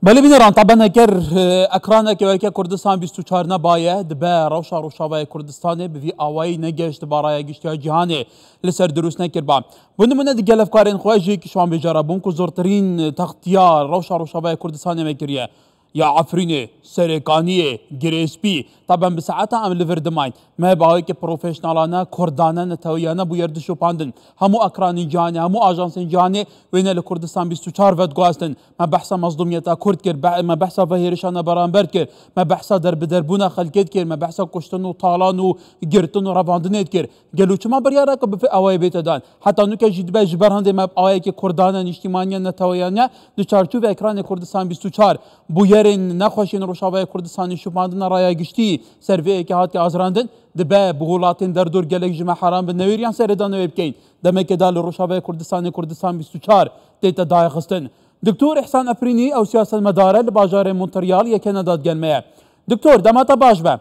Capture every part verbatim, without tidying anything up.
Belê bîneran, teben eger, e, ekraneke weke Kurdistan bîst û çar nebaye, dibe rewşa Rojavayê Kurdistanê bi vî awayî negehiştiba raya giştiya cîhanê, li ser dirûst nekirba. Bo nimûne di gelfkarên xwe jî ki şiwan bêjara bûn ku zortirîn textiya rewşa Rojavayê Kurdistanê me kiriye. Ya Efrînê, Serêkaniyê, Girêspî, teben bi saeta em li vir dimayîn. Me bi awayeke profesyonelane, kurdane, neteweyane bûyer dişopandin. Hemû ekranên cîhanê, hemû ajansên cîhanê wêne li Kurdistan bîst û çar vediguhastin. Me behsa mezlûmiyeta Kurd kir, be-, me behsa vê hêrişane beramber kir, me behsa derbiderbûna xelkê dikir, me behsa kuştin û talan û girtin û revandinê dikir. Gelo çima biryara ku bi vê awayê bête dan? Heta nûke jî dibe ji ber hindê me bi awayekî kurdane, niştîmaniye, neteweyane di çarçovê ekranê Kurdistan bîst û çar bûyerên nexweşên Rojavayê Kurdistanê şopandina raya giştî ser vê yekê hatiye azirandin, dibe bi welatên derdor gelek ji me heram bin newêriyan serêdana wê bikeyin. Demekê da li Rojavayê Kurdistanê Kurdistan bîst û çar tête dayixistin. Doktor Îhsan Efrînî ew siyasetmedar e, li bajarê Montreal yê Kanada digel me ye. Doktor, dema te baş be.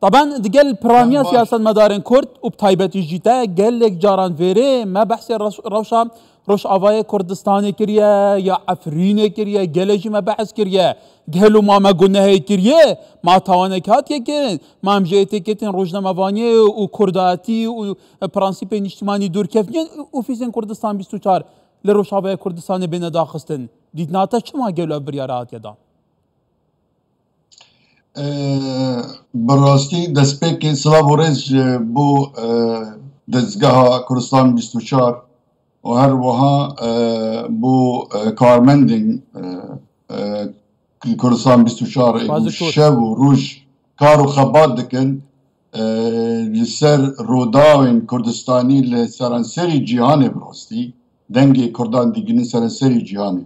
Taban digel piraniya siyasetmedarên Kurd û bi taybetî jî te gelek caran vêrê me behsê reş-, rewşa Rojavayê Kurdistanê kiriye, ya Efrînê kiriye, gelê jî me behs kiriye. Gelo ma me gunehê kiriye, ma tawanek hatiye kirin, ma em ji êtîketên rojnamevaniyê û kurdatî û prensîpên niştimanî dûr kevniye, ofîsên Kurdistan bîst û çar li Rojavayê Kurdistanê bêne daxistin. Dîtina te çima gelo ev biryara hatiye dan? E, bi rastî destpêkê silav û rêz ji bo, e, dezgeha Kurdistan bîst û çar û her wiha, e, bo, e, karmendên, e, e, Kurdistan bîst û çar ê ku şev û roj kar û xebat dikin, e, li ser rûdawên Kurdistanî li seranserî cîhanê bi rastî dengê Kurdan digihînin seranserî cîhanê.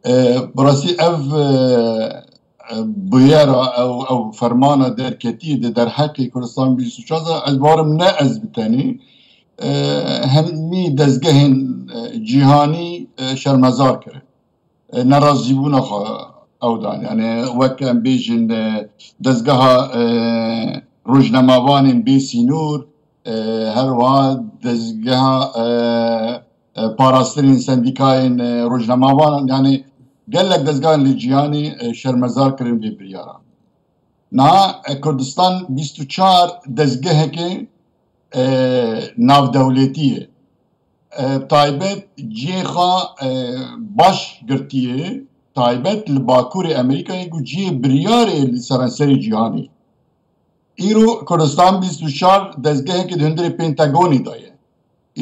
E, bi rastî ev, e, e, bûyera, ew, ew fermana derketî di derheqê Kurdistan bîst û çar de ez barim ne ez bi tenê, e, hemî dezgehên, e, cîhanî, e, şermezar kirin. E, nerazîbûna xwe ew dan. Yani wek em bêjin, e, dezgeha, e, rojnamevanên bê sînor, e, her wiha dezgeha, e, e, parastinên sendîkayên, e, rojnamevan, yani gelek dezgehên li cîhanê, e, şermezar kirin vê biryara. Niha, e, Kurdistan bîst û çar dezgeheke, e, navdewletî ye. E, taybet cihê xwe, e, baş girtiye, taybet li Bakurê Amerîkayê ku cihê biryarê li seranserê cîhanê. Îro Kurdistan bîst û çar dezgehekî di hundirê Pentagonê de ye.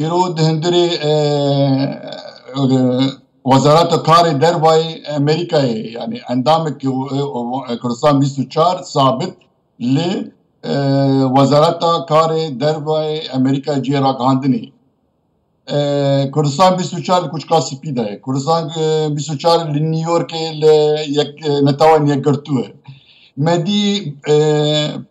Îro di hundirê, e, e, Wezareta Karê Dervayê Amerîkayê, yani endamekî, e, e, Kurdistan bîst û çar sabit li, e, Wezareta Karê Dervayê Amerîkayê cihê ragihandinê. E, Kurdistan bîst û çar li Kuçika Spî de ye. Kurdistan, e, bîst û çar li New Yorkê li yek, e, Netewên Yekgirtû ye. Me dî, e,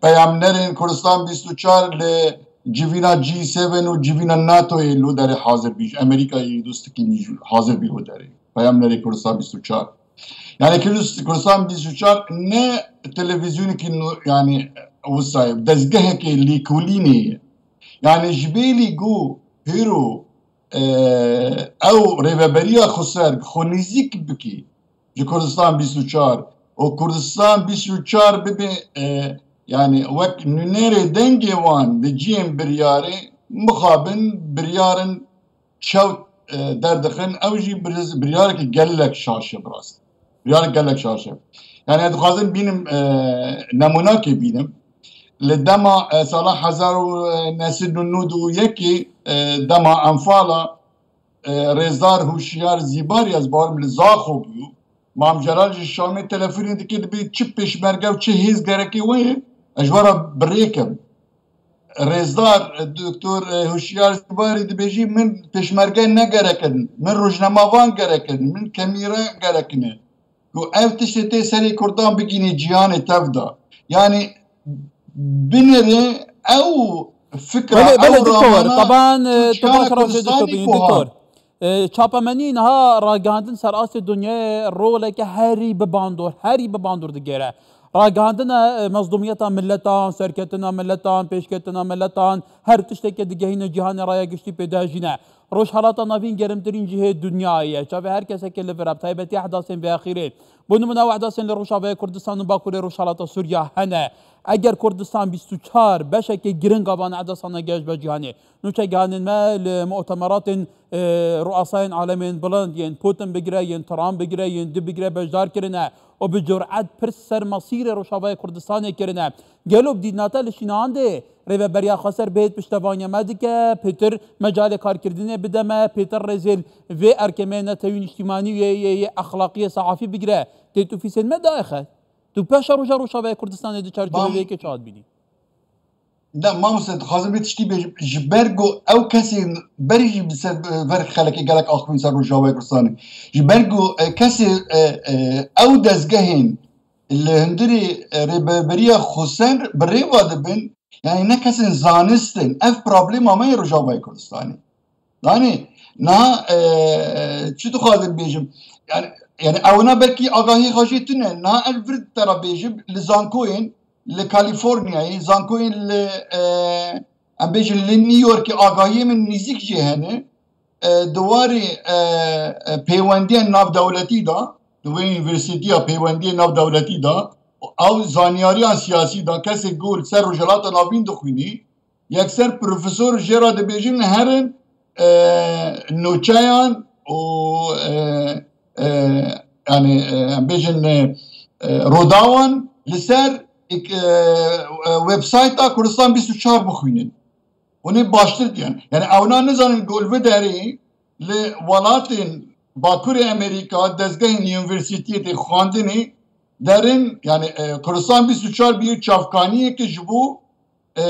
peyamnerên Kurdistan bîst û çar li civîna G seven û civîna NATOyê li derê hazir bî. Ji Amerîkayê dostikî jî hazir bî li derê. Peyamnerê Kurdistan bîst û çar. Yani Kurdis-, Kurdistan bîst û çar ne televîzyonekî nû-, yani wisa ye. Dezgehekê lêkolînê ye. Yani ji bêlî ku hêro, e, ew rêveberiya xweser xwe nêzîk bikî ji Kurdistan bîst û çar û Kurdistan bîst û çar bibe, e, yani wek nûnerê dengê wan li cihên biryarê mixabin biryarin çewt, e, derdixin. Ew jî bir-, biryarekî gelek şaş e bi rast. Biryarek gelek şaş e. Yani ez dixwazim bînim, e, nemûnakê bînim. Li dema, e, sala hezar û neh sed û nod û yekê, e, dema enfala, e, Rêzdar Huşyar Zîbarî ez barim li Zaxo bû. Mam Celal ji Şamê telefonê dike, dibê çi pêşmerge û çi hêz gerekê we ye, ez ji we re bi rê kim. Rêzdar, e, Doktor, e, Huşyar Zîbarî dibêjî, min pêşmerge ne gerek in, min rojnamevan gerek in, min kemîre gerek in. Ku ev tiştê tê serê Kurdan bigînê cîhanê tev de. Yani binêre ew fikra, Belê, ew belê, doktor, ramana taban, e, tu Tirkiyana baş rewşê Kurdistanê dişopînî, buha. Doktor. E, çapemenî niha ragihandin ser astê dinyayê roleke herî bi bandor, herî bi bandor digêre. Ragihandina, e, mezlûmiyeta miletan, serketina miletan, pêşketina miletan, her tiştekê digehîne cîhanê raya giştî pê de jî ne. Rojhelata Navîn gerimtirîn cihê dinyayê ye. Çavê her kesekê li vir e, bi taybetî ehdasên vê axîrê. Bo nimûne ew ehdasên li Rojavayê Kurdistan û Bakurê Rojhelata Sûriya hene. Eger Kurdistan bîst û çar beşekê giring a van ehdasana gehişt be cîhanê, nûçe gihandin me li mutemeratên, e, ruasayên alemên bilind, yên Putin bigire, yên Trump bigire, yên di bigire beşdar kirine û bi curet pirs ser mesîrê Rojavayê Kurdistanê kirine. Gelo bi dîdna te li Şînandê Rêveberiya Xweser bêhêt piştevaniya me dike, pêtir mecalê karkirdinê bide me, pêtir rêzê li vê erkê me netewî niştîmanî û yê, yê, yê exlaqiyê sehafî bigire, tê tu fîsên me daye xet. Tu paşa roja Rojavayê Kurdistanê di çarçovê Bam- vê yekê çawa dibînî? Ne, mamoste, dixwazim vê tiştî bêjim. Ji ber ku ew kesên berî jî bi ser, ver xelekê gelek axivîn ser Rojavayê Kurdistanê. Ji ber ku, e, kesê, e, e, ew dezgehên li hundirê, e, Rêveberiya Xweser bi rêva dibin, yani ne kesên zanist in. Ev problema me yê Rojavayê Kurdistanê. Yani, niha, e, çi dixwazim bêjim? Yani, yani ewna belkî agahiyê xwe jê tune. Niha ez vir te re bêjim, li zankoyên, li Kalîforniyayê, zankoyên li, e, em bêjin li New Yorkê agahiyê min nîzîk jê hene. E, di warê, e, e, peywendiyên navdewletî de, di wê unîversîtiya peywendiyên navdewletî de, ew zanyariya siyasî de, kesê ku li ser Rojhilata Navîn dixwînî, yekser profesor jê re dibêjin herin, e, nûçeyan û, e, e, yani, e, em bêjin, e, e, rodawan li ser, e, e, websayta Kurdistan bîst û çar bixwînin. Hûn ê baştir diyan. Yani ewna nizanin ku li vê derê li welatên Bakurê Amerîka dezgehên unîversîtiyê tê xwendinê derin, yani, e, Kurdistan bîst û çar bî çavkaniyeke ji bo, e,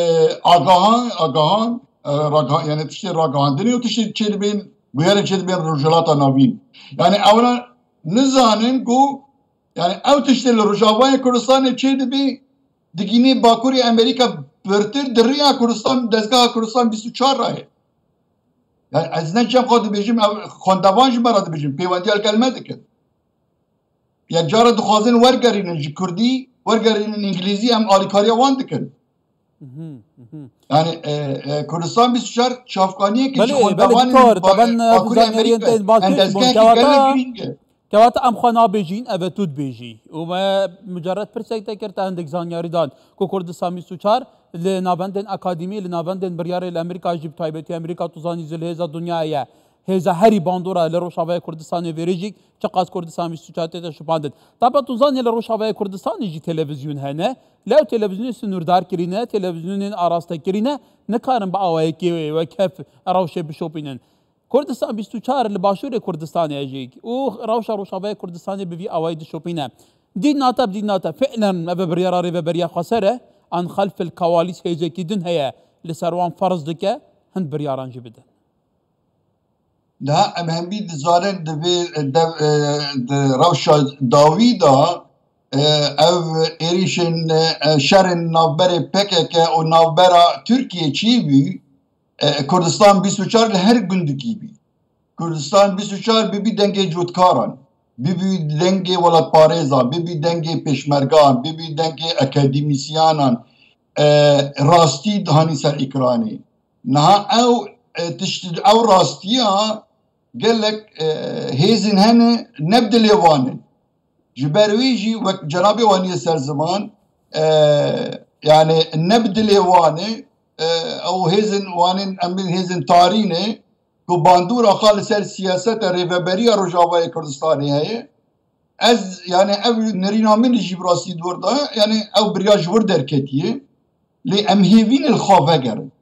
agahan, agahan, e, raga-, yani tiştê ragahandinê û tiştê çêdibên, bûyerên çêdibên Rojhilata Navîn. Yani ewna nizanin ku, yani ew tiştê li Rojavayê Kurdistanê çêdibê, digînê Bakurê Amerîka pirtir di riya Kurdistan, dezgeha Kurdistan bîst û çar re ye. Yani ez ne çem xwe dibêjim, ev xwendevan ji me re dibêjin, pêwendiya li gel me dikin. Yek cara dixwazin wergerînin ji Kurdî, wergerînin Îngilîzî, em alîkariya wan dikin. Mhm, mhm. Yani, e, e, Kurdistan bîst û çar çavkaniyekî ji Belê, belê, xwendevanên doktor, ba-, taban, e, Bakurê zaniyariyên Amerîka te ye. Em balkêş bûn. Dezgehekî Kewata gelek girîng e. Kewata em xwe nabêjîn, ev e tu dibêjî. Û me mucerred pirsek te kir, te hindik zanyarî dan ku Kurdistan bîst û çar li navendên akademî, li navendên biryarê li Amerîka jî, bi taybetî Amerîka, tu zanî zilhêza dinyayê ye. Hêza herî bandor e li Rojavayê Kurdistanê, vêrê jî çiqas Kurdistan bîst û çar tête şopandin. Tabe tu zanî li Rojavayê Kurdistanê jî televîzyon hene. Lê ew televîzyonê sinûrdar kirîne, televîzyonên araste kirîne, nikarin bi awayekê wek hev rewşê bişopînin. Kurdistan bîst û çar li başûrê Kurdistanê ye jî û rewşa Rojavayê Kurdistanê bi vî awayî dişopîne. Dîna te, bi dîna te, fi'len ev biryara Rêveberiya Xweser e, an xelfil kawalîs hêzekî din heye, li ser wan ferz dike hin biryaran jî bidin. Niha em hemî dizanin di vê dev-, e, di rewşa dawî de, e, ev êrîşên, e, şerên navberê P K K û navbera Tirkiyê çêbû, e, Kurdistan bîst û çar li her gundikî bî. Kurdistan bîst û çar bibî dengê cotkaran, bibî dengê welatparêzan, bibî dengê pêşmergan, bibî dengê akademîsyanan, e, rastî dihanî ser ekranê. Niha ew, e, tişt, ew rastiya gelek, e, hêzên hene ne bi dilê wan in. Ji ber wî jî wek cenabê we anî ser ziman, e, yani ne bi dilê wan e, e, ew hêzên wan ên, em bên hêzên tarî ne, ku bandora xwe li ser siyaseta rêveberiya Rojavayê Kurdistanê heye. Ez, yani ev nirîna min jî bi rastî di wir de, yani ew biryar ji wir derketiye. Lê em hêvî ne li xwe vegerin.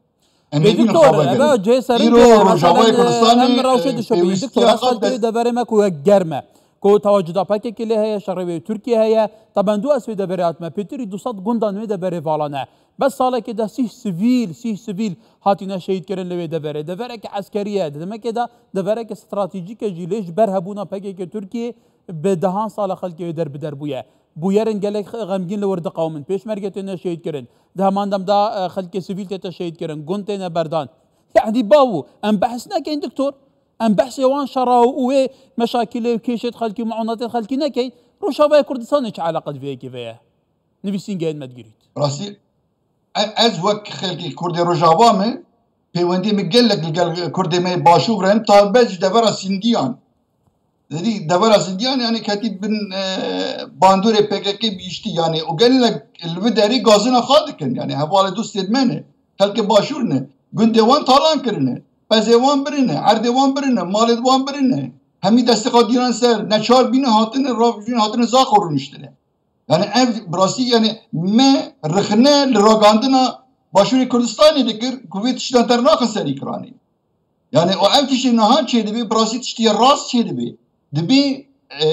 Em Bê hêvî ne li doktor, xwe vegerin. Eve cihê serî Îro ke, Rojavayê meselên, Kurdistanê, em rewşê e, dişopînin. Pêwîstiya Doktor, ez xwe xelkê de wê deverê me ku wek germ e. Ku tewacida P K K lê heye, şerê wê Tirkiye heye. Taben du ez wê deverê hatime. Pêtirî du sed gundan wê deverê vala ne. Bes salekê de sîh sivîl, sîh sivîl hatine şehîd kirin li wê deverê. Devereke eskerî ye. Di demekê de devereke stratejîk e jî. Lê ji ber hebûna P K K Tirkiye bi dehan sala xelkê wê derbider bûye. Bûyerên gelek xemgîn li wir diqewimin. Pêşmerge têne şehîd kirin. Di heman dem de, e, xelkê sivîl tête şehîd kirin. Gund têne berdan. Yanî bawo, em behs nekeyn doktor. Em behsê wan şera û wê meşakilê û kêşêt xelkî û meûnatêt xelkî nekeyn. Rojavayê Kurdistanê çi eleqe di vê yekê ve ye? Nivîsîngehên me digirît. Rastî, e-, ez wek xelkê Kurdê Rojava me, Pêwendiyê min gelek li gel Kurdê me yê Başûr re, em taybet ji devera Sindiyan. Didî devera Sindiyan, yani ketî bin, e, bandorê P K K bihiştî, yani û gelek li vî derî gazina xwe dikin, yani hevalê dostê me ne, xelkê Başûr ne, gundê wan talan kirine, pezê wan birine, erdê wan birine, malê wan birine, hemî destê xwe dîran ser, neçar bîne hatine, ravijîne hatine zax û rûniştine. Yani ev bi rastî, yani me rixne li ragandina Başûrê Kurdistanê dikir ku vê tiştan dernexin ser ekranê. Yani o ev tiştê niha çêdibe, bi rastî tiştê rast çêdibe. Dibê, e, e,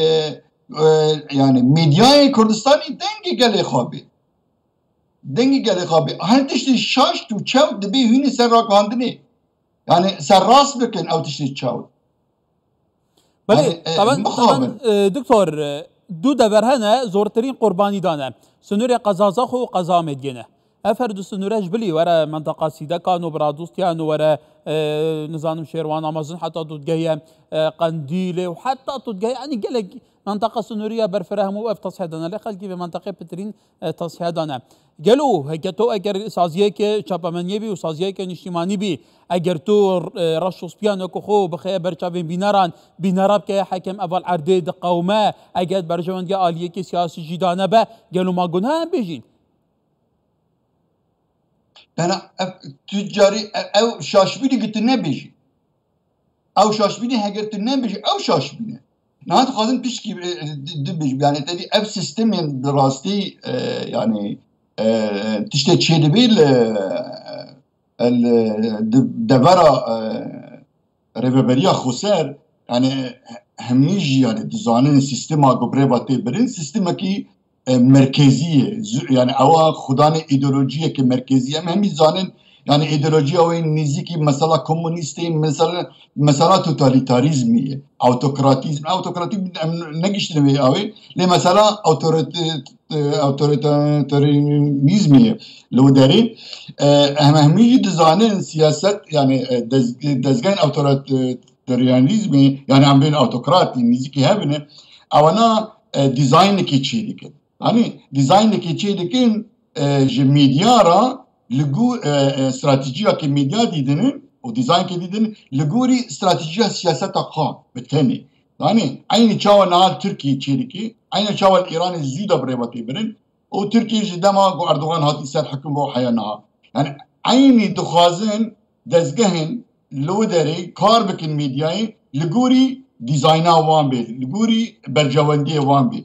yani medyayê Kurdistanê dengê gelê xwe bê. Dengê gelê xwe bê. Her tiştê şaş û çewt dibê hûnê ser ragandinê. Yani ser rast bikin ew tiştê çewt. Belê, Hani, e, taban, mixabin. Taban, e, doktor, e, du dever hene, zortirîn qurbanî dane. Sinûrê qeza Zaxo û qeza Amêdiyê ne. Ev her du sinûre ji bilî were mentaqa Sîdekan û Biradostiyan û were, e, nizanim Şêrwana mezin heta dotgehê, e, Qendîlê û heta dotgehê, yanî gelek mentaqa sinûrî ya berfireh hemû ev tasfiye dane. Lê xelkî vê mentaqê pitirîn, e, tasfiye dane. Gelo heke to eger saziyeke çapemeniyê bî û saziyeke niştimanî bî, eger tu, e, reş û spiyan wekî xwe bixeye ber çavên bîneran, bînera bikeye hekem eval erdê diqewime, eger berjewendiya aliyekî siyasî jî dane be, gelo ma gunah em bêjîn? Bena ev tu carî e-, ew şaşbînî ki tu nebêjî. Ew şaşbînî heger tu nebêjî, ew şaşbîn e. Niha dixwazim pişkî, e, di-, dibêjim. Yani tevî ev sîstemên bi rastî, e, yani, e, tiştê çêdibî li, e, li, di-, devera, e, Rêveberiya Xweser, yani hemî jî yani dizanin sîstema ku bi rê ve tê birin, sîstemekî, e, merkezî ye. Zu-, yani ewa xudanê îdeolojiyeke merkezî ye. Em hemî zanin, yani îdeolojiya wê nêzîkî mesela komunîstê, mesela, mesela totalîtarîzmî ye. Awtokratîzm, awtokratîzm em negiştine wê awê. Lê mesela awtorite-, e, awtorîtarîzmê li wê derê, e, em hemî jî dizanin siyaset, yani, e, dez-, dezgehên awtorîtarîzmê, yani em bên awtokratî, nêzîkî hev ne, ewana, e, dîzaynekê çê dikin. Yani dîzaynekê çê dikin, e, ji medya re li gor, e, e, stratejiyakê medya dîdinin û dîzaynkê dîdinin li gorî stratejiya siyaseta xwe bi tenê. Yani eynî çawa niha li Tirkiyê çê dike, eyna çawa li Îranê zû de bi rê ve tê birin, û Tirkiye ji dema ku Erdogan hatî ser hikim bo heya niha. Yani eynî dixwazin dezgehên li wê derê kar bikin medyayê li gorî dîzayna wan bê, li gorî berjewendiyê wan bê.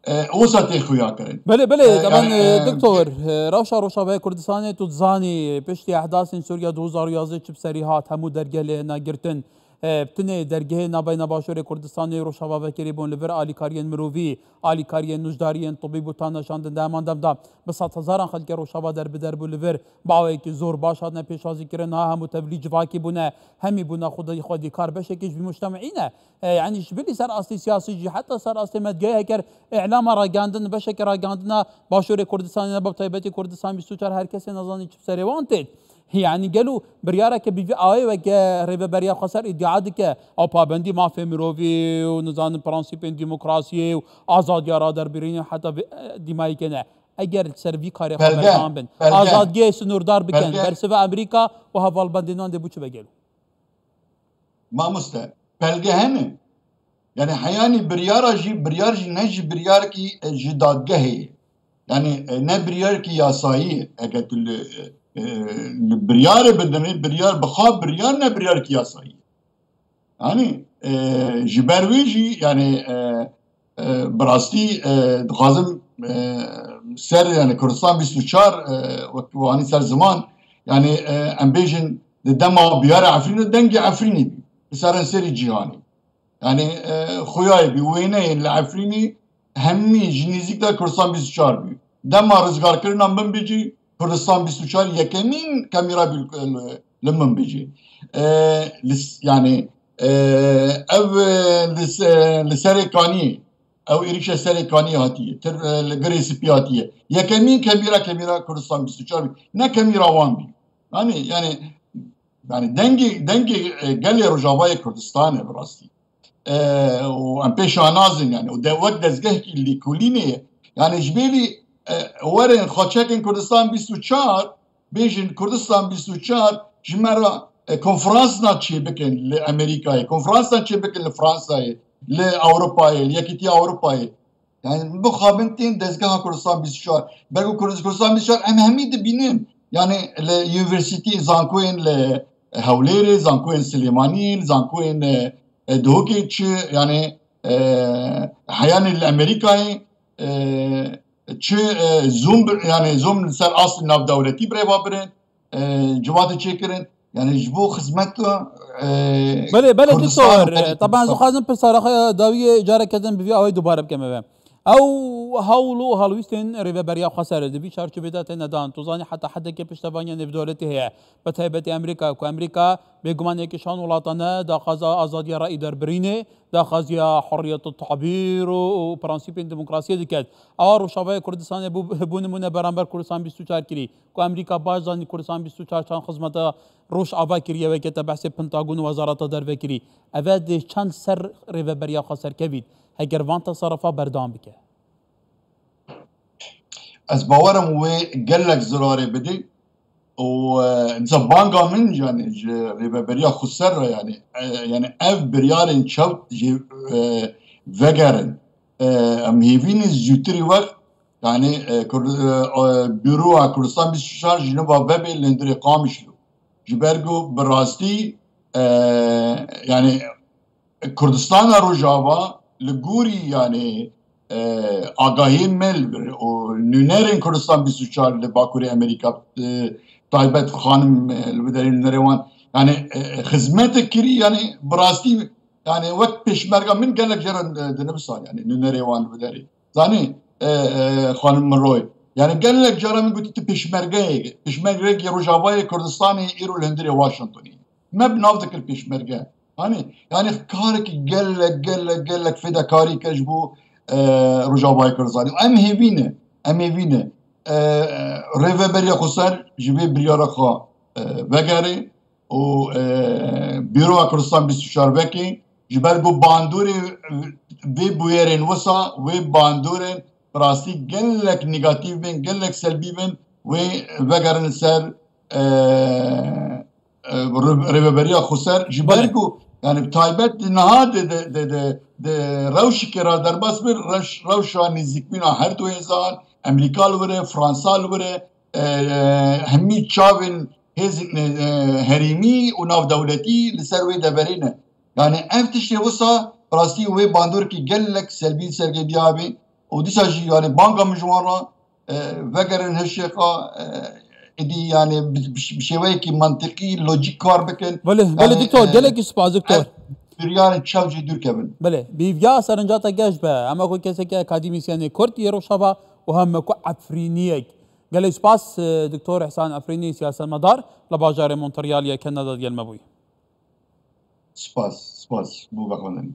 E, wisa tê xuya kirin. Belê, belê, E, demen, yani, e, e, doktor, e, rewşa Rojavayê Kurdistanê tu dizanî, piştî ehdasên Sûriya du hezar û yazdeh çi bi serî hat, hemû dergeh lê hêna girtin. E, bi tinê dergehê navbeyna Başûrê Kurdistanê û Rojava vekirî bûn li vir alîkariyên mirovî, alîkariyên nûjdariyên tibî bû tane şandin. Di heman dem de bi sed hezaran xelkê Rojava derbider bû li vir. Bi awayekî zor baş hatine pêşwazî kirin. Ha hemû tevlî civakî bûne. Hemî bûne xwedî-, xwedîkar beşekî ji vî mujtemî ne. E, yanî ji bilî ser astê siyasî jî heta ser astê medyayê heker îlama ragihandin, beşekî ragihandina Başûrê Kurdistanê ne, bi taybetî Kurdistan bîst û çar her kesê nezanî çi bi serê wan tê. Yanî gelo biryareke bi vî awayê weke Rêveberiya Xweser îdia dike, ew pabendî mafê mirovî û nizanim prensîpên demokrasiyê û azadiya raderbirînê heta vê, e, dîmayî kene. Eger li ser vî karê xwe Belge, berdewam bin, belge. Azadiyê sinûrdar bikin, Belge. Bersiva Amerîka û hevalbendên wan dê bû çi be gelo? Mamoste, belge hene. Yani heyanî biryara jî, biryar jî ne jî biryarekî, e, ji dadgehê ye. Yani, e, ne biryarekî yasayî ye. Eger tu li, e, e, li biryarê bidinê, biryar bi xwe biryar ne biryarekî yasayî ye. Yani, e, ji ber wê jî, yani, e, e, bi rastî, e, dixwazim, e, ser, yani, Kurdistan bîst û çar, e, wek wanî ser ziman, yani, e, em bêjin di dema biyara Efrînê dengê Efrînê bî. Bi seranserî cîhanê. Yani, e, xuyayê bî, wêneyên li Efrînê hemî ji nêzîk de Kurdistan bîst û çar bî. Dema rizgarkirina Minbicî Kurdistan bîst û çar yekemîn kamîra bî li, li Minbicî. E, li s-, yani, e, ev, e, li se-, li Serê Kaniyê, ew êrişa Serê Kaniyê hatiye, tir, e, li Girê Spî hatiye. Yekemîn kamîra, kamîra Kurdistan bîst û çar bî. Ne kamîra wan bî. Yani, yani, yani dengê, dengê, e, gelê Rojavayê Kurdistanê bi rastî. E, û em pê şanazin yani. Û de wek dezgehkî lêkolînê ye. Yani ji bêlî, e, werin xwe çekin Kurdistan bîst û çar, bêjin Kurdistan bîst û çar ji me re e, konferansna çêbikin li Amerîkayê, konferansna çêbikin li Fransayê, li Ewropayê, li Yekîtiya Ewropayê. Yani bi xabin tên dezgeha Kurdistan bîst û çar. Belku Kurd-, Kurdistan bîst û çar em hemî dibînin. Yani li universitî zankoyên li Hewlêrê, zankoyên Silêmaniyê, zankoyên e, e, Duhokê çi yani e, heyanê li Amerîkayê e, çi e, Zoom bir, yani Zoom li ser aslî navdewletî birêva birin, e, civatê çêkirin. Yani ji bo xizmeta e, Belê, belê, Kurdistan doktor, û herî taban ez Kurdistan. Dixwazim pirsara xwe ya dawiyê careke din bi vî awayî dubare bikeme ve. Ew hewl û helwîstên Rêveberiya Xweser di vî çarçovê de têne dan. Tu zanî heta hedekê piştevaniya nêvdewletî heye. Bi taybetî Amerîka, ku Amerîka bêguman yekî şan welatan e, daxwaza azadiya rayî derbirînê, daxwaziya hurriyet tabîr û, û prensîpên demokrasiyê diket. Ewa Rojavayê Kurdistanê bû, bû nimûne beramber Kurdistan bîst û çar kirî. Ku Amerîka baş zanî Kurdistan bîst û çar çand xizmeta Rojava kiriye, weke te behsê Pentagon û Wezareta Derve kirî. Eve dê çend ser Rêveberiya Xweser kevît, heger van tesarefa berdewam bike? Ez bawerim wê gelek zirarê bidê û, e, dîsa banga min, yani, ji Rêveberiya Xweser re, yani, e, yani, ev biryarên çewt jî, e, vegerin. E, em hêvî ne zûtirî wext, yani, e, Kur-, e, e, Buroya Kurdistan bîst û çar ji nû ve vebe li hundirê Qamişlo. Ji ber ku bi rastî, e, yani, Kurdistana Rojava li gorî, yani, e, agahiyên me li vir û nûnerên Kurdistan bîst û çar li Bakurê Amerîka, e, taybet xanim, e, li vê derê nûnerê wan, yani, e, xizmetek kirî, yani, bi rastî, yani, wek pêşmerga min gelek jê re, e, dinivîsan, yani, nûnerê wan li vê derê. Zanî, e, e, xanim Miroy, yani, gelek cara min gotî tu pêşmergeyê, pêşmergeyekî Rojavayê Kurdistanê îro li hundirê Washingtonê. Me bi nav dikir pêşmerge. Hani, yani karekî gelek, gelek, gelek fedekarî kir ji bo, e, Rojavayê Kurdistanê. Em hêvî ne, em hêvî ne. E, Rêveberiya Xweser ji vê biryara xwe, e, vegerê û, e, Buroya Kurdistan bîst û çar vekê. Ji ber ku bandorê vê bûyerên wisa, wê bandorên bi rastî gelek negatîf bin, gelek selbî bin, wê vegerin ser, e, e, rê-, Rêveberiya Xweser. Ji ber Belê. Ku, yani, taybet di niha de, de, de, de, de rewşikê re derbas bir, rewş-, rewşa nêzîkbûna her du hêzan, Amerîka li wir e, Fransa li wir e, e, hemî çavên hêzên, e, herêmî û navdewletî li ser wê deverê ne. Yani, ev tiştê wisa bi rastî wê bandorkî gelek selbî sergê diya bê û dîsa jî, yani, banga min ji wan re, e, vegerin hişê xwe, e, êdî, yani, bi, bi, bi şêweyekî mantiqî, lojîk kar bikin. Belê, belê, yani, doktor, e, gelekî spas, doktor. Ev biryarên çew jî dûr kevin. Belê, bi vîya serinca te geş be. Heme ku kesekî akademîsyenê Kurd yê Rojava û heme ku Efrîniyek. Gelek spas, e, doktor Ihsan Efrînî, siyasetmedar li bajarê Montreal yê Kanada digel me bûyî. Spas, spas bo vexwendinê.